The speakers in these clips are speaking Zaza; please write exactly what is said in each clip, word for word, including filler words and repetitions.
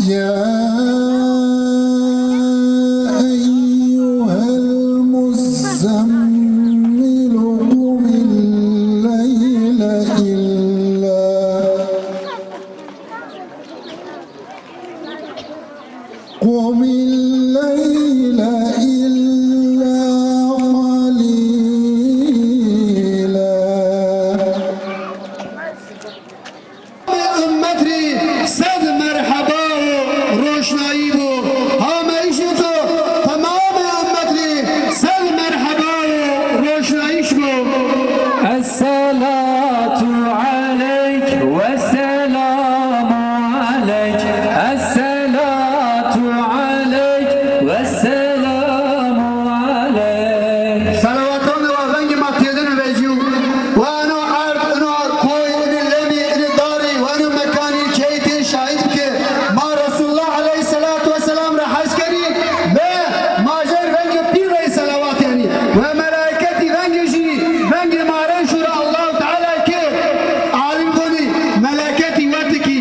يا أيها المزمل قم الليل إلا قم الليل إلا قليلا. Ummet rî sed merheba û roşnayî bo. Hameyîşê to temamê ummet rî sed merheba û roşnayîş bo. الصلاة عليك والسلام عليك، الصلاة عليك والسلام عليك. Selawatanê wa vengê ma têdine vecîyo. Wa eno erd, eno koy, eno lemî, eno darî, wa eno mekanî keytê şahîd ke ma Resulullah aleyhisselatu vesselam ra hes kenî ve ma jê vengê pîr rey selawat yanî. Ve melaîketî vengê jî, vengê ma rey şûra Allahu Teala ke alim vonî, melaîketî wetikî.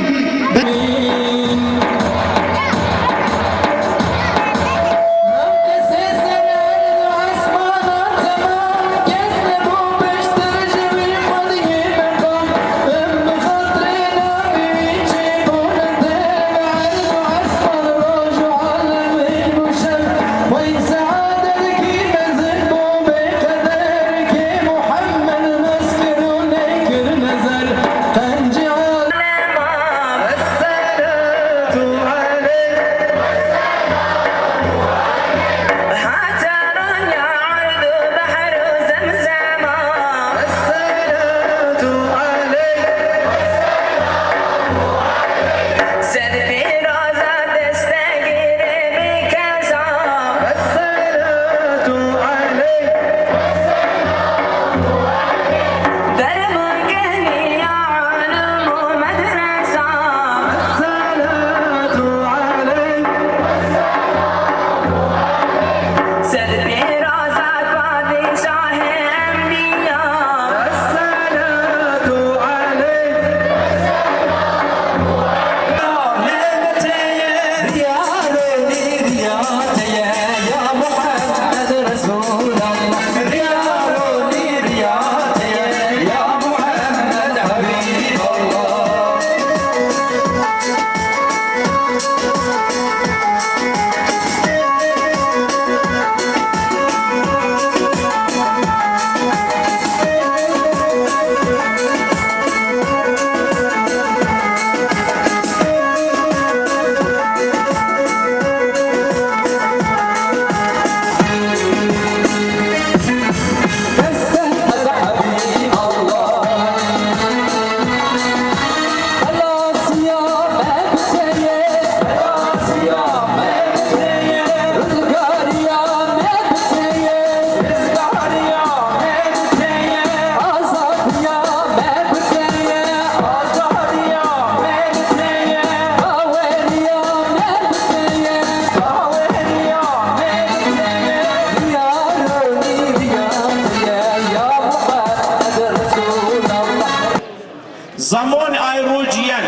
Zamonî ay roj yen,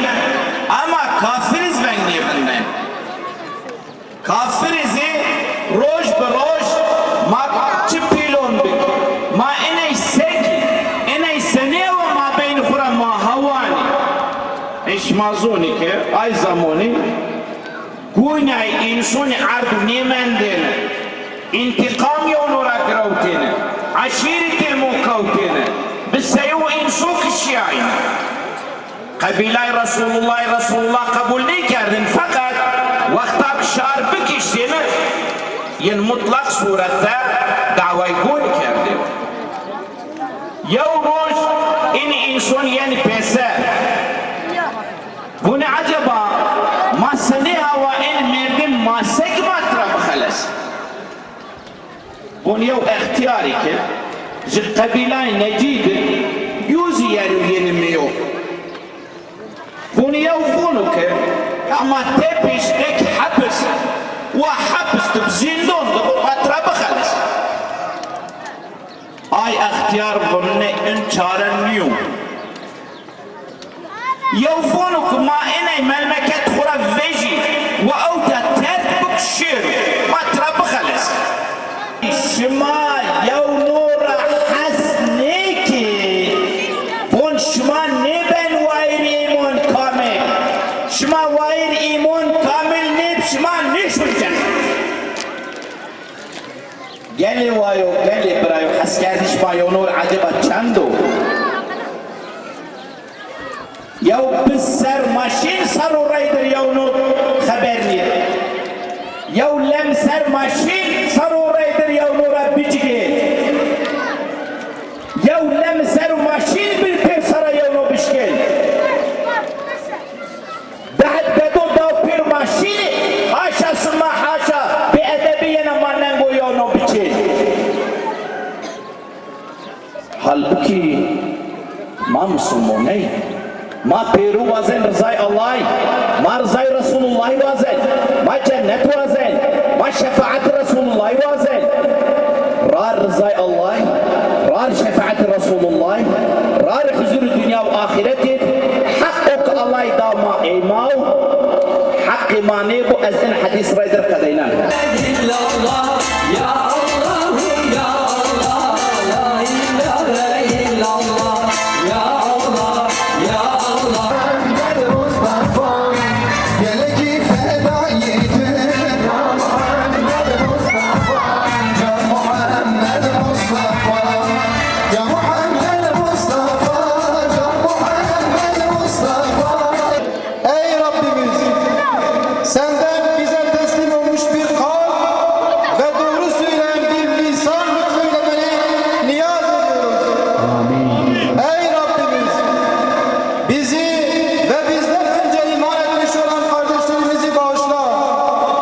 ama kafirî zî veng nêvindên. Kafirî zî roj bi roj ma çi pîlon bik, ma iney se kî, iney senê wa mabeynî xwu ra ma hewanî. Ê şima zonî ke ay zamonî Gunay însonî erd nêmendêne. Întîqam yewno ra girewtêne. Eşîretê mo kewtêne. Bi seyo înso kişîyayne. Qebîlay Resulullahî Resulullah qebul nêkerdin, feqet wexta bi şar bikiştêne, yin mutlaq suret de daway gunî kerdêne. Yew roj înî înson yenî pêser. Vûnî eceba ma senê hawa ên merdim ma se kî ma tira bixelesî? Vûn yew extîyarî ke ji qebîlayê Necî de, yew zî yeno yenî mîyo. Vûn yew vûno ke, ya ma tepîş tek hepis, wa hepis de bi zîndon de bi ma tira bixelesî. Ay extîyar vûn nê, in çare nîyo. Yew vûno ke ma iney memleket xwu ra vejî, Ma tira bixelis. Şima yewno ra hes nêkê, von şima nêben wayir îmon kamil. Şima wayir îmon kamil nêb, şima nêşon cennet. Gelê wayo, gelê birayo, heskerdîş ma yewno ra eceba çend o? Yew bi ser maşîn saro reydir yewno xeber nî. Yew lem ser maşîn saro reydir yewno ra bicigê. Yew lem ser maşîn bir pêr sara yewno bişkê. Dehet gedo daw pêr maşînî, haşa sima haşa, bêedebî yena ma nengo yewno biçê. Halbukî ma musulmoney. Ma pêru wazen rizay Allahî. Ma rizay Resulullahî wazen. Ma cennet wazen. Ma şefaet Resulullahî wazen. Rar rizay Allahî. Rar şefaet Resulullahî. Rar huzurî dinya û axîretî. Heq o ke Allahî da ma ey ma o. Heqî ma nêbo, ez in hedîs reyder qedeynen.